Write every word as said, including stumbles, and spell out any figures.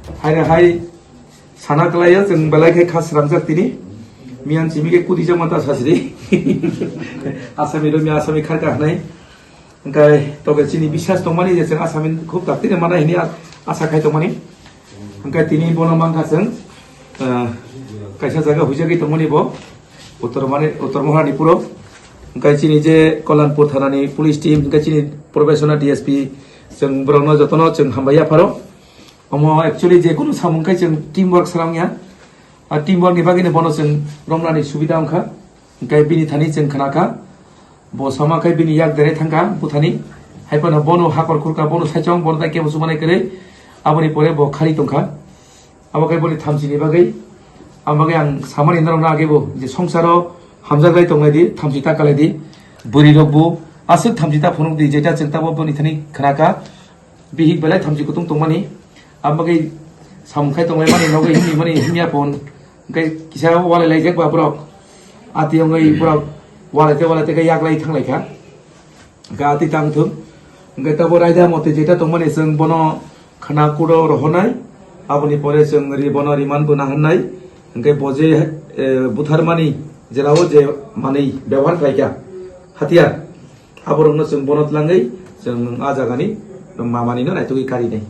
Haino hai sana kwlaiya, chwng belai khe kha sramjak tini. Miyan simi khe kudi jama ta sasri. Asami ro mi asami kharka hanai. Hwnkhe toke chini biswas tongmani je chwng asami khub dakti de mana hini a-, asa khai tongmani. Hwnkhe tini bono mankha chwng, ah, kaisa jaga huijagwi tongmani bo. Uttor mani, Uttor Mohani puro. Hwnkhe chini je Kollanpur thanani police team, hwnkhe chini professional D S P, chwng borokno jotono chwng hambai yapharo. Omo actually je kunu samung khe chwng team work srang ya. A team work ni bagwi no bono chwng romnani subida wngkha. Hwnkhe bini thani chwng khna kha. Bo sama khe bini yak dere thang kha buthani. Hai phano bono hakor khur kha, bono saichong, bono tai kebo chubanai kwrwi. Aboni pore bo khari tong kha. Abo khe boni thamchi ni bagwi. Ang bagwi ang samani norok no age bo je songsaro hamjak lai tong lai di, thamchi ta kalai di. Bwrwi rok bo aswk thamchi ta phunuk di, jeta chwng tabo boni thani khna kha. Bihik belai thamchi kutung tongmani, ang bagwi samung khai tonglaimani, nogwi himwi mani himya phone, hwnkhe kisa walai laijak ba borok, ati wngwi borok walai te walai te khe yaklai thang lai kha, hwnkhe ati tang thung, hwnkhe tabo raida motwi jeta tongmani chwng bono khna kudo rohornai, aboni pore chwng ri bono riman bo naharnai, hwnkhe bo je, eh, butharmani jera o je manwi bebohar khlai kha, hatiyar, aborokno chwng bono tlangwi chwng a jagani mamani no naitugwi karinai.